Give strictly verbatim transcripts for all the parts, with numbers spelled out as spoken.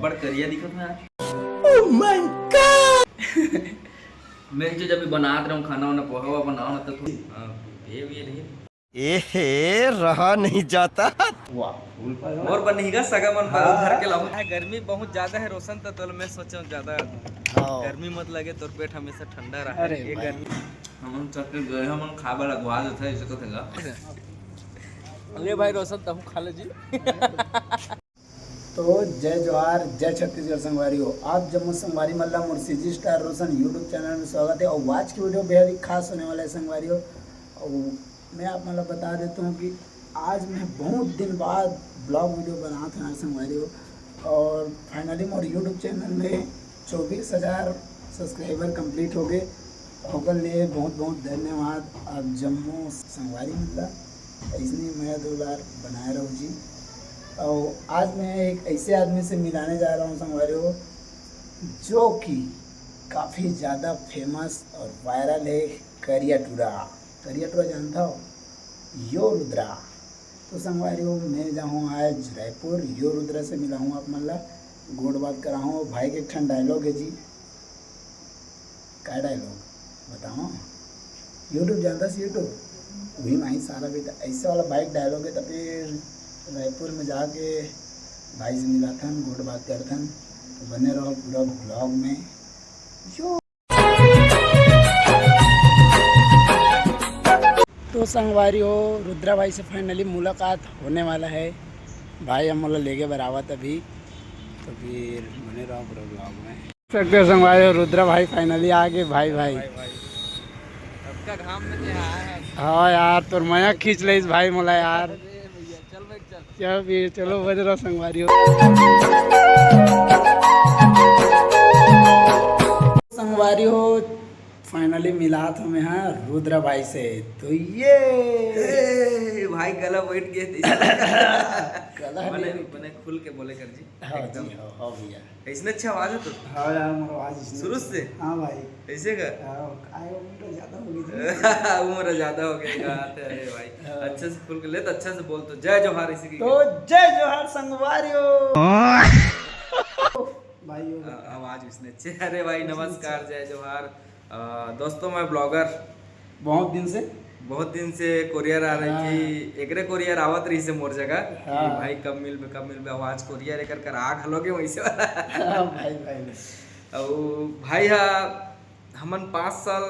बड़ करिया दिखत हे यार। Oh my God! मैं जो जब भी बनात रहूं खाना वाना, पोहा वोहा बनाओ ना, तो थोड़ी, हाँ, ये भी नहीं। एहे, रहा नहीं जाता। वाह, फूल पर मोर बनिगा सगा मन पर हाँ। धर के लाऊं। हाँ, गर्मी बहुत ज्यादा है रोशन, तो तोल मैं सोचो ज्यादा हाँ। गर्मी मत लगे, तोर पेट हमेशा ठंडा रहे। अरे ये भाई। गर्मी हम चक्कर गए, हम खा बड़ा गवा देता है, इसे तो थेगा। ले भाई रोशन, तहु खा ले जी। तो जय जोहार, जय छत्तीसगढ़ संगवारी हो। आप जम्मो संगवारी मन ला मोर सीजी स्टार रोशन YouTube चैनल में स्वागत है। और आज की वीडियो बेहद ही खास होने वाला है संगवारी हो। और मैं आप मन ला बता देता हूँ कि आज मैं बहुत दिन बाद ब्लॉग वीडियो बनात हूँ यार संगवारी हो। और फाइनली मोर YouTube चैनल में चौबीस हजार सब्सक्राइबर कंप्लीट हो गए। ओकर लिए बहुत बहुत धन्यवाद आप जम्मो संगवारी मन ला। ऐसने मया दुलार बनाए रहो जी। और आज मैं एक ऐसे आदमी से मिलाने जा रहा हूँ संगवारी हो, जो कि काफ़ी ज़्यादा फेमस और वायरल है, करिया टूरा। करिया टूरा जानता हो? यो रुद्रा। तो संगवारी हो, मैं जाहूँ आज रायपुर, यो रुद्रा से मिलाहूँ आप मन ला, गोठ बात कराहूँ। भाई के एक ठन डायलॉग है जी। का डायलॉग बताओ? YouTube जानता से YouTube, वही माही सारा बेटा ऐसे वाला बाइक डायलॉग है। तो फिर रायपुर में जाके भाई से मिलाथन, गोठ बात करथन। तो बने रहो पूरा ब्लॉग में। यो तो संगवारी हो, रुद्रा भाई से फाइनली मुलाकात होने वाला है। भाई हम मोला लेके बरावत अभी, तो फिर बने रहो पूरा ब्लॉग में। सकते हो संगवारी हो, रुद्रा भाई फाइनली आ गए भाई, भाई। भाई, भाई। सबका घाम में से आया है। हाँ यार, तोर मया खींच ले इस भाई मोला यार। अरे भैया, चल बैठ, चल। चल फिर, चलो बने रहो संगवारी हो। संगवारी हो, फाइनली मिलात हमें हाँ रुद्रा भाई से। तो ये ए, भाई गला बैठ गए थे। गला बने, नहीं। बने खुल के बोले कर जी। हाँ एकदम। जी, हाँ, हाँ भैया। ऐसने अच्छा आवाज है तो? हाँ यार, मोर आवाज इसने शुरू से? हाँ भाई। ऐसे का? हाँ, आए उम्र ज्यादा हो गई थी। उम्र ज्यादा हो गई का? अरे भाई, हाँ। अच्छा से खुल के ले तो, अच्छा से बोल तो। जय जोहार इसी की। तो जय जोहार संगवारियो। भाई हो आ, आवाज इसने अच्छे। अरे भाई, नमस्कार, जय जोहार। आ, दोस्तों, मैं ब्लॉगर। बहुत दिन से? बहुत दिन से कोरियर आ रही हाँ। थी, एकरे कोरियर आवत रही से मोर जगह कि हाँ। भाई कब मिलबे, कब मिलबे, आवाज कोरियर एकर कर आ घलो के वैसे वाला। हाँ, भाई, भाई। अब भाई हा, हमन पाँच साल,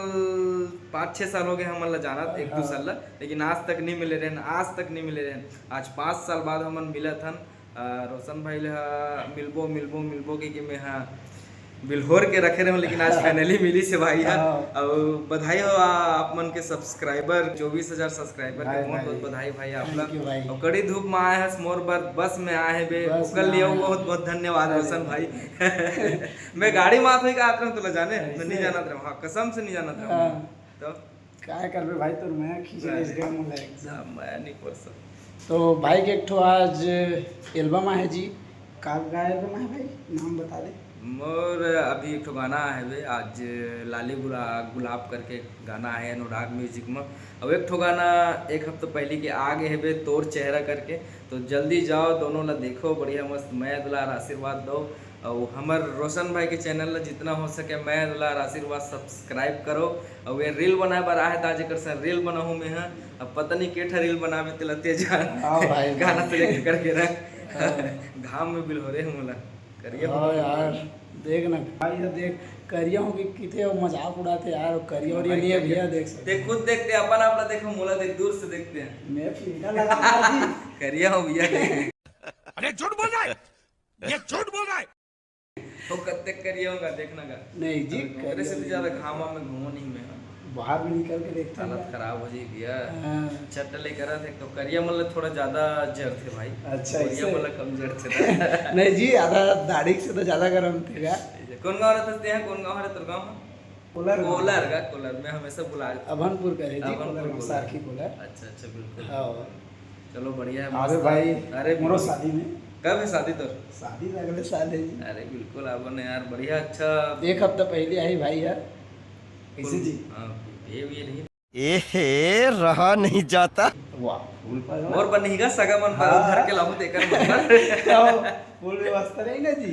पाँच छः साल हो गए हमन ला जानत, एक दू हाँ। साल ला, लेकिन आज तक नहीं मिले रहन, आज तक नहीं मिले रहन। आज पाँच साल बाद हमन मिलत हन। आ, रोशन भाई ले हा मिलबो, मिलबो, मिलबो के, के मैं हा बिल्होर के रखे रहूं, लेकिन आज फाइनली मिली से भाई हा। हाँ। अब बधाई हो आ, आप मन के सब्सक्राइबर, चौबीस हजार सब्सक्राइबर के भाई, बहुत, भाई। बहुत बधाई भाई आप ला। Thank you भाई। और कड़ी धूप में आए हस मोर बर, बस में आए हे बे, बस ओकर में लिए आए बहुत, हैं। बहुत धन्यवाद अरे रोशन भाई। भाई। मैं गाड़ी में आत होई का आत रहूं तोला जाने, मैं नहीं ऐसे? जानत रहूं, हाँ, कसम से नहीं जानत रहूं। हाँ। तो काय करबे भाई, तोर मया खींच ले इस अरे, गाँव में एकदम। सब मया नहीं कर सकता। तो भाई के एक ठो आज एल्बम आहे जी। का, का एल्बम आहे भाई, नाम बता दे। मोर अभी एक ठो गाना आहे बे, आज लाली गुला-, गुलाब करके गाना आहे अनुराग म्यूजिक में। अब एक ठो गाना एक हफ्ता पहले के आ गए हे बे, तोर चेहरा करके। तो जल्दी जाओ, दोनों ला देखो, बढ़िया मस्त मया दुलार आशीर्वाद दो। अउ हमर रोशन भाई के चैनल ला जितना हो सके मया दुलार आशीर्वाद सब्सक्राइब करो। अउ ये रील बनाए बर आहे, त आज एकर संग रील बनाहूं मैं हा। अब पता नहीं के ठा रील बनाबे, तेला ते जान। हाँ भाई, गाना भाई। Select करके रख। हाँ। घाम में बिल्होरे हूं मोला। करिया हाँ हूं। यार, देख ना। भाई, ये देख, करिया हूं कि किते वो मजाक उड़ाते यार, करिया और ये भाई, नहीं है करिया। भैया, देख सकते ते हैं। खुद देखते, अपन आप ला देखो, मोला देख, दूर से देखते हैं। मैं फिल्टर लगा जी। करिया हूं भैया, देख। अरे झूठ बोल रहा है, ये झूठ बोल रहा है। वो कत्ते करिया होगा, देखना का। नहीं जी, अरे, करिया ओकरे से भी नहीं। ज्यादा घामा में घूमो नहीं मैं। बाहर भी निकल के देखते हैं। हालत खराब हो जाई भैया। हाँ। चट्ट ले करत हे तो करिया मन ला थोड़ा ज्यादा जरथे भाई। अच्छा, गोरिया ऐसे? मन ला कम जरथे ना। नहीं जी, आधा दाढ़ी से तो ज्यादा गरम थे का। ऐसे, कौन गाँव रहते हैं? कौन गाँव है तोर गाँव? कोलर। कोलर का, कोलर। मैं हमेशा भुला अभनपुर का है जी, अभनपुर कोलर में, कोलर। सारखी कोलर। अच्छा, अच्छा, बिल्कुल। हाँ। चलो, बढ़िया है, अरे मस्त। भाई, अरे, मोरो शादी में। कब है शादी तोर? शादी तो अगले साल है जी। अरे, बिल्कुल, आबो ने यार, बढ़िया, अच्छा। एक हफ्ता पहले आई भाई यार। कैसे जी? हाँ, ये भी नहीं। एहे, रहा नहीं जाता। तो वाह, फूल पर मोर बर नहीं गा, सगा मन बर हाँ। धर के लाहूं तेकर मन बर। फूल व्यवस्था नहीं ना जी।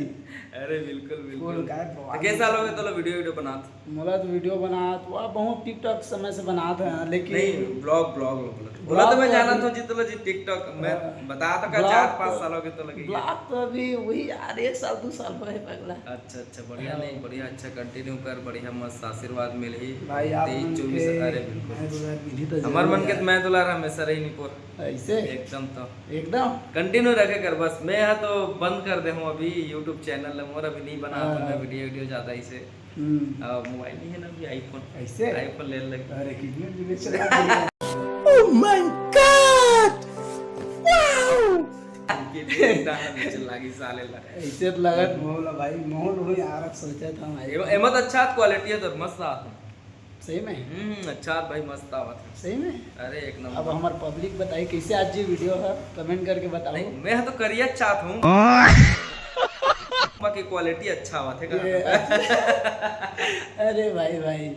अरे बिल्कुल, बिल्कुल। फूल का है, तो कैसा लोगे तो लो वीडियो, वीडियो बनात? मोला तो वीडियो बनात, वाह, बहुत TikTok समय से बनात है, लेकिन नहीं, vlog, vlog लो बोला। बोला तो मैं जाना था जी, तो लो जी TikTok, मैं हाँ। बता तो का vlog चार पाँच तो, सालों के तो लगे। Vlog तो अभी वही यार, एक साल, दो साल हुआ है पगला। अच्छा, अच्छा, बढ़िया हाँ। नहीं, बढ़िया, अच्छा, continue कर, बढ़िया, मस्त आशीर्वाद मिलही। भाई, आप तेईस, मन चौबीस, के अरे बिल्कुल। मैं दुलार विधि तो हमार जरूर मन के है। तो मैं दुलार हमेशा रही निपोर। ऐसे? एकदम तो। एकदम? Continue रखे कर बस। मैं यहाँ तो बंद कर दे हूँ अभी YouTube channel ला, मोर अभी नहीं बना हाँ। तो मैं वीडियो, वीडियो ज्यादा इसे। हम्म। अब मोबाइल नहीं है ना अभी, iPhone। ऐसे? iPhone ले लगे। अरे, कितने दिन से चला गया। Oh my God! Wow! के लिए डाल चल लागी साले ला। ऐसे तो लगत मोहला भाई, मोहन हो यार, अब सोचा था मैं। एम-, एमत अच्छा quality है तो मस्त आ। सही में? हम्म, अच्छा भाई, मस्त आवत है। सही में? अरे, एक नंबर। अब हमार public बताई कैसे आज ये वीडियो है, comment करके बताओ। नहीं, मैं तो करिया चाहत हूँ। बाकी quality अच्छा आवत है ये का? अरे भाई, भाई।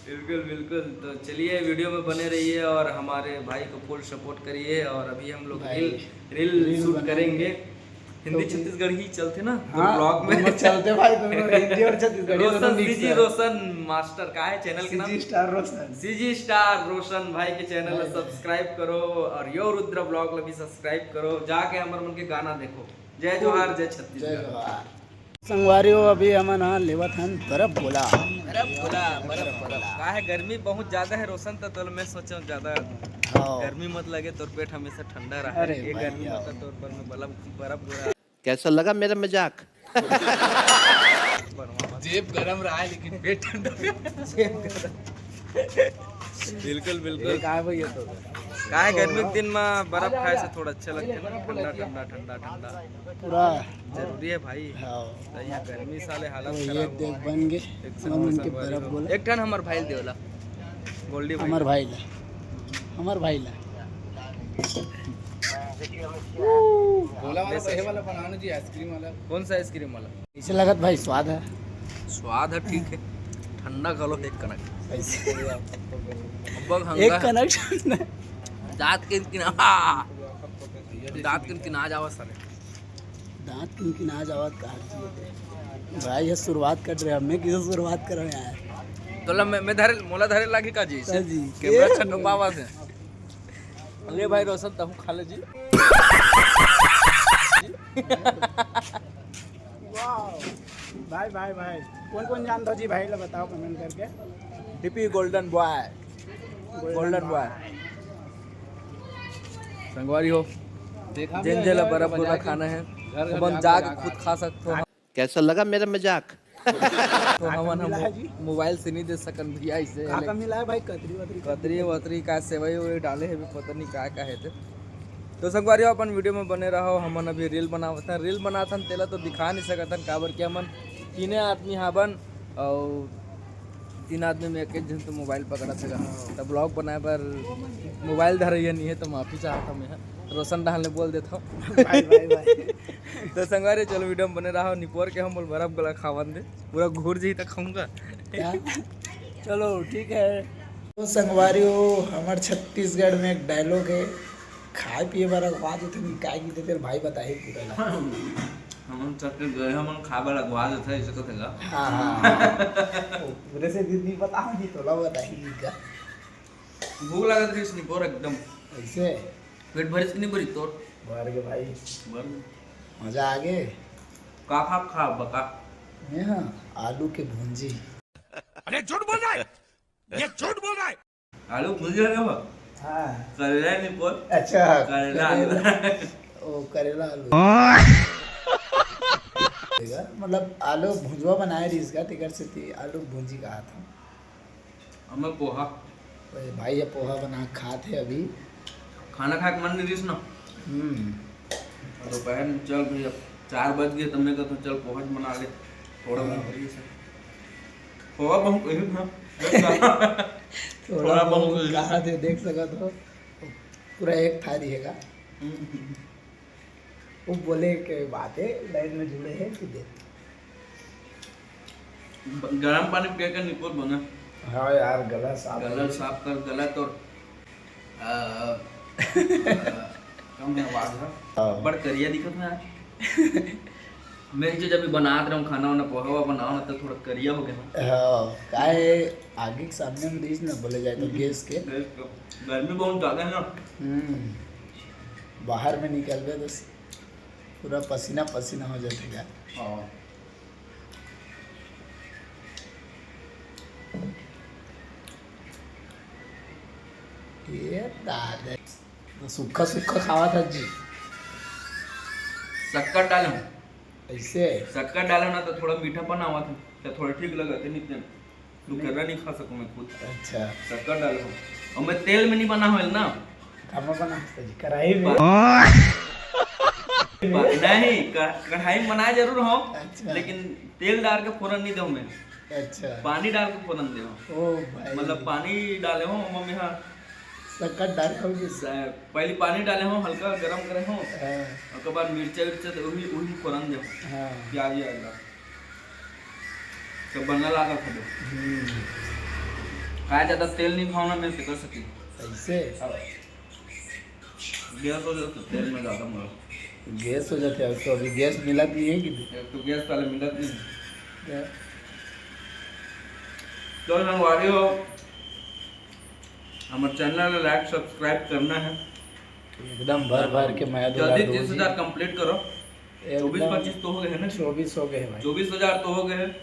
बिल्कुल, बिल्कुल। तो चलिए, वीडियो में बने रहिए और हमारे भाई को full support करिए। और अभी हम लोग भाई, reel, reel reel shoot बनाएंगे। करेंगे। हिंदी तो छत्तीसगढ़ी चलथे ना, तो हाँ, vlog में दोनों चलथे भाई, दोनों हिंदी और छत्तीसगढ़ी दोनों रोशन, mix CG है। रोशन master का है channel के नाम? CG Star रोशन। CG Star रोशन भाई के channel ला भाई। Subscribe करो और यो रुद्र vlog ला भी subscribe करो, जाके हमर मन के गाना देखो। जय जोहार, जय छत्तीसगढ़। जय जोहार। संगवारी हो, अभी हमन ह लेवत हन बर्फ गोला। बर्फ गोला, बर्फ गोला। का है, गर्मी बहुत ज्यादा है रोशन, तो तोल मैं सोचो ज्यादा हाँ। गर्मी मत लगे, तोर पेट हमेशा ठंडा रहे। अरे ये भाई, गर्मी आओ। होता तो ऊपर में बर्फ, बर्फ गोला। कैसा लगा मेरा मजाक? जेब गरम रहा है, लेकिन पेट ठंडा। जेब गरम। बिल्कुल, बिल्कुल। ये का है भैया तो? का है, गर्मी के दिन में बर्फ खाए से थोड़ा अच्छा लगता है ना, ठंडा, ठंडा, ठंडा, ठंडा। पूरा जरूरी है भाई। हाँ। तो यहाँ गर्मी साले हालत तो ये खराब देख हुआ है। बन गए, एक हम उनके संग बर्फ गोला। एक ठन हमर भाई देवला, गोल्डी भाई। हमर भाई ला, हमर भाई ला। गोला वाला, वैसे सही वाला बनाओ ना जी, आइसक्रीम वाला। कौन सा आइसक्रीम वाला? कैसे लगत भाई, स्वाद है? स्वाद है, ठीक है, ठंडा घलो एक कनक। ऐसे। अब्बा एक हंगा है। कनक ठंडा। दांत किनकिना, दांत किनकिना जावा साले। दांत किनकिना जावा, कहा चाहिए थे। भाई, ये शुरुआत कर रहे हैं, हमें किसे शुरुआत करो यार। तो ला, मैं, मैं धरे, मोला धरे लागी का जी? हाँ जी। कैमरा ये छन पावा से। अरे भाई रोशन, तहु खा ले जी। वाह। भाई, भाई, भाई, कौन कौन जानता जी भाई ला बताओ comment करके। डीपी गोल्डन बॉय, गोल्डन बॉय। संगवारी हो, देखा जेन जेला बर्फ गोला खाना है, घर घर ओमन जाके जाके खुद खा सकते हो। कैसा लगा मेरा मजाक? तो हमन हम मिला है जी। मोबाइल से नहीं दे सकन भैया, इसे का, का मिला है भाई? कतरी वतरी, कतरी वतरी का सेवई वेवई डाले है, भी पता नहीं का का है ते। तो संगवारी हो, अपन वीडियो में बने रहो। हमन अभी रील बनावत हन, रील बनात हन, तेला तो दिखा नहीं सकत हन, काबर कि हमन तीने आदमी हाबन, और तीन आदमी में एक एक झन तो मोबाइल पकड़त हे। तो ब्लॉग बनाए बर मोबाइल धरैया नहीं है, तो माफी चाहत हूँ मैं, रोशन डहान ले बोल देता हूँ। भाई, भाई, भाई। तो संगवारी, चलो वीडियो में बने रहो। निपोर के हम बोल बर्फ गोला खावन दे, पूरा घूर जी तक खाऊंगा। क्या? चलो ठीक है। तो संगवारी हो, हमार छत्तीसगढ़ में एक डायलॉग है, खाए पिए बर अगवा जथे, काय की जथे, भाई बताही पूरा ला। हमन छत्तीसगढ़, हमन खाए बर अगवा जथे, ऐसे कथे गा। हाँ, हाँ, हाँ। पूरे से दीदी बताओ जी, तोला बताही का। भूख लागत रहिस निपोर एकदम। ऐसे? पेट भरिस कि नहीं भरिस तोर? भर के भाई। भर। मजा आ गए। का खा, खा बका? मैं हाँ, आलू के भूंजी। अरे झूठ बोल रहा है, ये झूठ बोल रहा है। आलू भूंजी है ना? हाँ। करेला निपोर। अच्छा, करेला आलू। करेला। ओ, करेला आलू। मतलब आलू भुंजवा बनाए रहिस का, तेकर सेती आलू भूंजी कहा था। हमर पोहा। अरे भाई, ये पोहा बना के खात हे अभी। खाना खाए के मन नहीं रहिस ना। हम्म। और दोपहर में चल भैया, चार बज गए, तब मैं कहता हूँ, "चल पोहा बना ले।" थोड़ा हाँ। बहुत रहिस हे। पोहा बहुत रहिस ना। थोड़ा थोड़ा बहुत बहुत रहिस। कहा थे, देख सकत हो, पूरा एक थारी हेगा। हम्म। वो बोले के बात है, लाइन में जुड़े हैं कि दे। ब-, गरम पानी पिए के निपोर बना। हाँ यार, गला साफ गला हो। साफ कर, गला तो, आ, कम हे आवाज ह। हाँ। बड़ करिया दिखत हे यार। मैं जो जब भी बनात रहूं खाना वाना, पोहा वोहा बनाओ ना, तो थोड़ा करिया हो गया हूँ। हाँ, काहे आगी के सामने में रहिस ना, बोले जाए तो हम्म। गैस के। गैस के। गर्मी बहुत ज्यादा है ना। हम्म। बाहर में निकलबे तो पूरा पसीना पसीना हो जाथे का। हाँ। ये दादा, तो सूखा सूखा खावा था जी। शक्कर डाले हूँ। ऐसे? शक्कर डाले ना तो थोड़ा मीठापन आवा था, तो थोड़ा ठीक लगा था, नहीं तो तू नहीं। कर्रा नहीं खा सकूं मैं खुद। अच्छा। शक्कर डाले हूँ। और मैं तेल में नहीं बना होल ना। कामा बना हंसता जी, कढ़ाई में। पा-, पा-, नहीं, क-, कढ़ाई में बनाए जरूर हो, अच्छा। लेकिन तेल डाल के फोरन नहीं दूं मैं। अच्छा। पानी डाल के फोरन दे हो। ओ भाई। मतलब पानी डाले हो, मम्मी हाँ। शक्कर डाले हो कि? स-, पहले पानी डाले हो, हल्का गरम करे हो। हाँ। ओकर बाद मिर्चा विर्चा तो वही, वही फोरन दे हो। हाँ। प्याज व्याज डाल। सब बनने लागा था। हम्म। काय ज्यादा तेल नहीं खाओ ना, मैं तो कर सकी। ऐसे? अब गैस हो जाता तेल में ज्यादा मोला। गैस हो जाता है, तो अभी गैस मिला नहीं है कि नहीं? एक तो गैस वाले मिलत नहीं। क्या? तो संगवारी हो, हमारे चैनल ला like subscribe करना है। एकदम भर भर के मया दुलार जल्दी दो तीस हजार जी। कंप्लीट करो। एकदम। चौबीस पच्चीस तो हो गए हैं ना? चौबीस हो गए हैं भाई। चौबीस हजार तो हो गए हैं,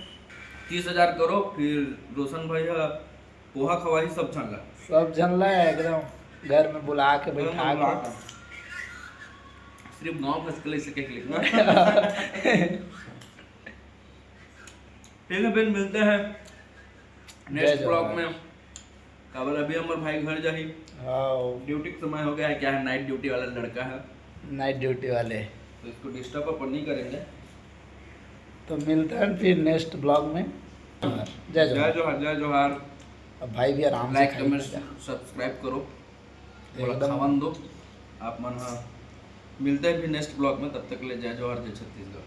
तीस हजार करो, फिर रोशन भाई है, पोहा खवाही सब झन ला। सब झन ला एकदम घर में बुला के घर में बैठा बुला के। के। सिर्फ गांव भर के लिए से केक लिखना। ठीक है, फिर मिलते हैं जय नेक्स्ट ब्लॉग जवान। में। काबर अभी हमर भाई घर जाही। हाँ। ड्यूटी के समय हो गया है, क्या है, नाइट ड्यूटी वाला लड़का है। नाइट ड्यूटी वाले। तो इसको डिस्टर्ब अपन नहीं करेंगे। तो मिलते हैं फिर नेक्स्ट ब्लॉग में। जय जय जोहार। जोहार, जय जोहार। अब भाई भी आराम से लाइक, खाई कमेंट, पीता। सब्सक्राइब करो। थोड़ा एकदम। खावन दो आप मन। हाँ, मिलते हैं फिर नेक्स्ट ब्लॉग में। तब तक के लिए जय जोहार, जय छत्तीसगढ़।